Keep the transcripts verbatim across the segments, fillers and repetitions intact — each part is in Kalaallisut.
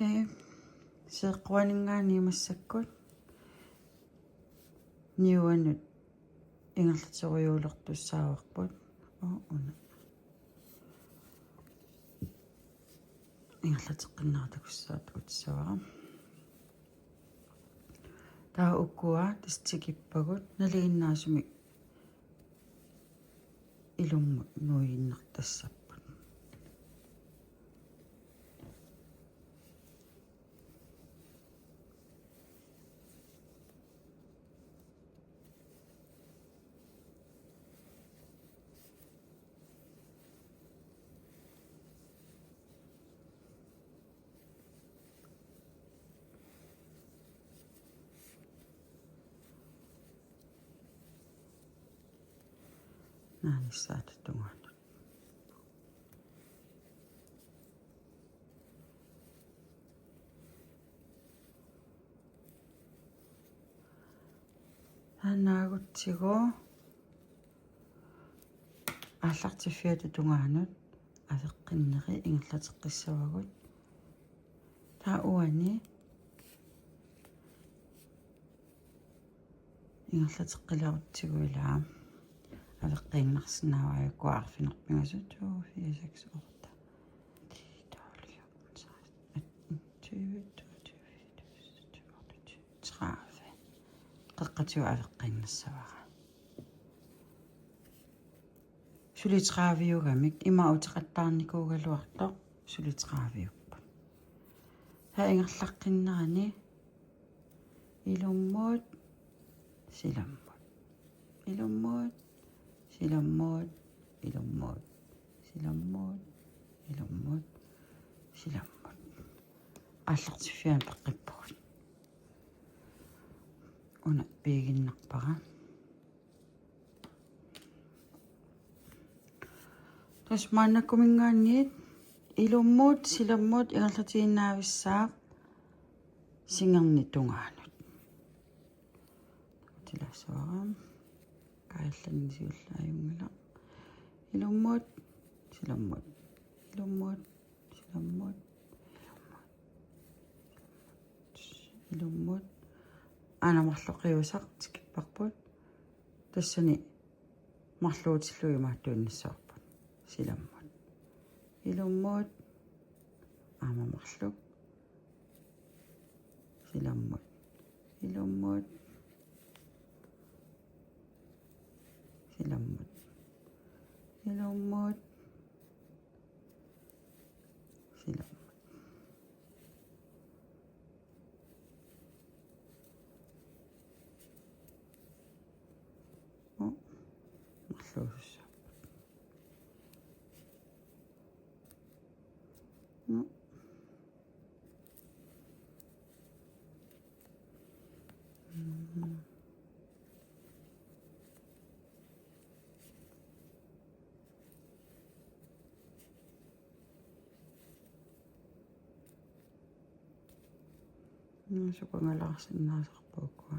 Okay. Seeqquaninngaanniit massakkut niuanut ingerlaterujuulertussaavarput. Oo, una. Ingerlateqqinnerata kussaat utsavara. Taava ukua tassa tikippagut nalinginnaasumik ilummut nuiinnartassapput. Naanissaata tungaanut. Taannaagutsigu aallartiffiata tungaanut aveqqinneri ingerlateqqissavagut. Taava uani ingerlateqqilerutsigu ilaa aveqqiinnarsinnaavaajukkua arfineq-pingasut to, fire, seks, otte, ti, tolv, fjorten, seksten, atten, tyve, toogtyve, fireogtyve, syvogtyve, otteogtyve, tredive. Qeqqatigut aveqqiinnassavara. Suli trediviugamik ima uteqattaarnikuugaluartoq suli trediviupput. Taava ingerlaqqinnerani ilummut, silammut. Ilummut, silammut, ilummut, silammut, ilummut, silammut. Aallartiffianut peqqippugut. Una piiginnarpara. Tassa maannakkuminngaanniit ilummut, silammut ingerlatiinnaavissaaq singerni tungaanut. Tilaassavara. Kaajallanni siullaajunngilaq. Ilummut, silammut. Ilummut, silammut. Ilummut. Ilummut. Aana marloqiusaq tikipparput. Tassani marluutillugit imaattuinnassavara. Silammut. Ilummut. Aamma marluk. Silammut. Ilummut. Silammut. Ilummut. Silammut. Nå, marluusussaapput. Nå. Mhm. Nå, sukangaalaarsinnaasarput ukua.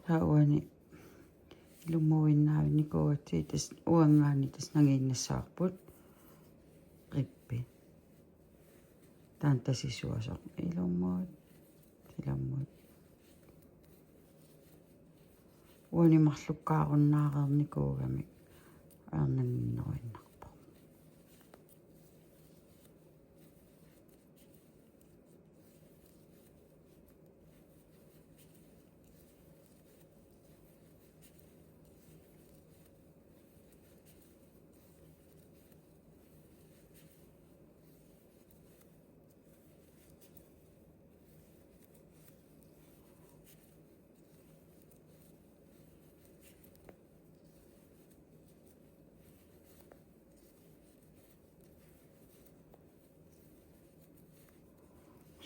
Taava uani ilummuinnaavinnikuugatsigit tassa uanngaanniit tassa nangiinnassavarput. Qippi. Taanna tasisuasoq ilummut, silammut. Uani marlukkaarunnaareernikuugamik ajornannginneruinnarpoq.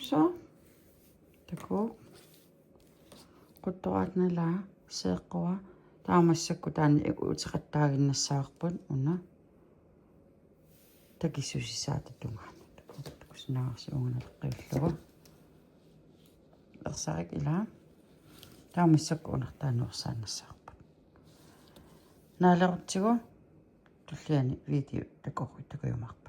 Så. Takuuk. Quttoraat nalaa, seeqqua. Taava massakkut taanna uteqattaaginnassavarput una. Takissusisaata tungaanut. Kusanarsi uunga naleqqiullugu. Ersarik ilaa. Taava massakkut unartaannuersaannassavarput. Naalerutsigu tulliani video takoruit takujumaarput.